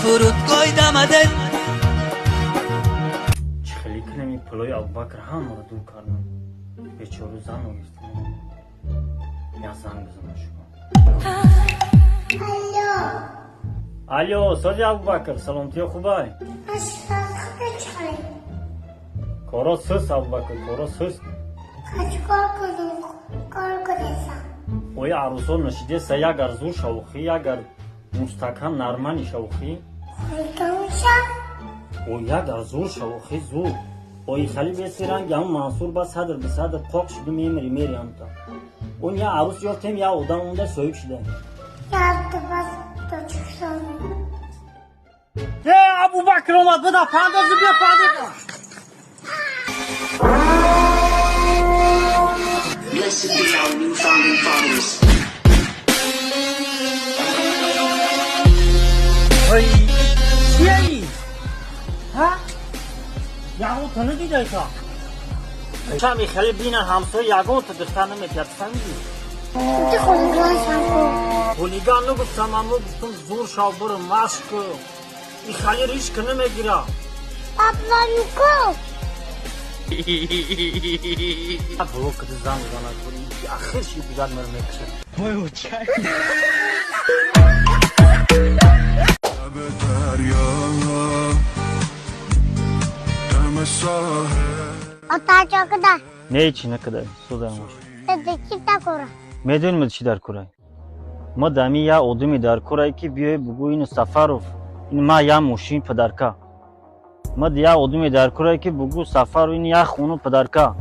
Фурудгоҳи Дамадет. Чӣ хеле кунем, ин пулои Абубакр ҳамаро дур кардам. Бечору зан огифтам. Я занг бизанам шумо. Алло. Алло, сози, Абубакр, саломатиё хубай? Чай. Коро сус, Абубакр, коро сус. Чикор кунем? Кор кунеса. Ои арӯсо нашидеса, ягар зур шавухӣ, ягар мустакам нармани шавухӣ. Хурдамша. О, ягар зур шавухӣ, зур. Ои хали беси ранги ҳамн Мансур ба садр би садр қоқ шуду мемири, мери ҳамта. Он я арӯс ёфтем, я одам онда соҳиб шуда. Ялта бас Тоҷикистон. Э, Абубакр омад, буда пандозу, биё, пандозу. Blessed be our new founding fathers. Ой, чияи? Ҳа? Ягон та надидай-та? Чами хеле бина, ҳамсоя ягон та духтар наметиҳад, фаҳмидӣ? Ти хулиган шаку. Хулиган нагуфтам, аммо гуфтам, зур шав, биру машқ ку. И хали ришка намегира. Абланку. Блокати зан занад, ахир ши дигар мер мекушад. به دریا دم ساحل. Отача куда? Не, чӣ накадай, созаям. Ты чи такора? Медонӣ, ма чӣ дар курай? Ма дами я одами дар курай, ки биёй бугӯ, ин Сафаров, ин ма я мошин падарка. Ма я одами дар курай, ки бугӯ, Сафаров, ин я хону падарка.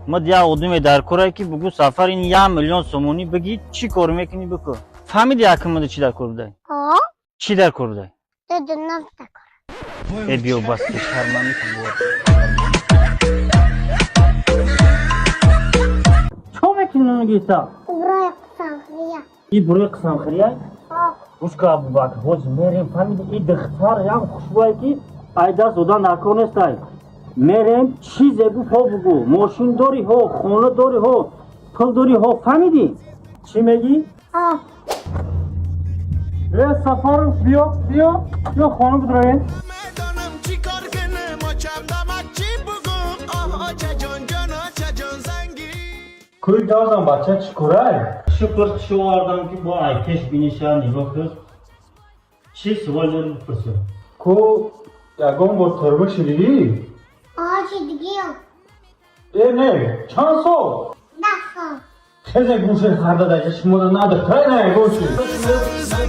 Ма я одами дар курай, ки бугӯ, Сафар, ин 1 миллион сомонӣ, бигӣ, чӣ кор мекунӣ, бикӯ. Фаҳмиди, якмада чӣ дар кор будай? О? Чӣ дар кор будай? Ты нам такора. Э, биё, бас, ки шармандӣ кун. Чо мекунӣ, нагита? Иброи қисамхия. И бурои қисамхирия? О. Гӯш ка, Абубакр, ҳозир мерем, фаҳмиди, и духтар як хушбӯе, ки ай даст додан дар кор нестай. Мерем, чизе гуфт, ҳо бугӯ, мошин дорӣ, ҳо, хона дорӣ, ҳо, пул дорӣ, ҳо, фаҳмидӣ, чӣ мегӣ? О. Э, Сафаров, биё, биё, биё, хона бидроем. Медонам чӣ кор кунем, очам дамак чӣ бугум, оҳ, очаҷон, ҷон, очаҷон, занги. Кӯи дозам, бача, чӣ курай? Шукр, чӣ овардам, ки бо айкеш биниша, нигоҳ кун. Чӣ сувол дорӣ, бипурсӣ. Ку ягон бор турмуш шидидӣ? О, чи дигиё? Э, не, чанд сол? 10 сол. Хезе гӯши харда даҷа шумода надохтарай, на ягон чи. Сабз.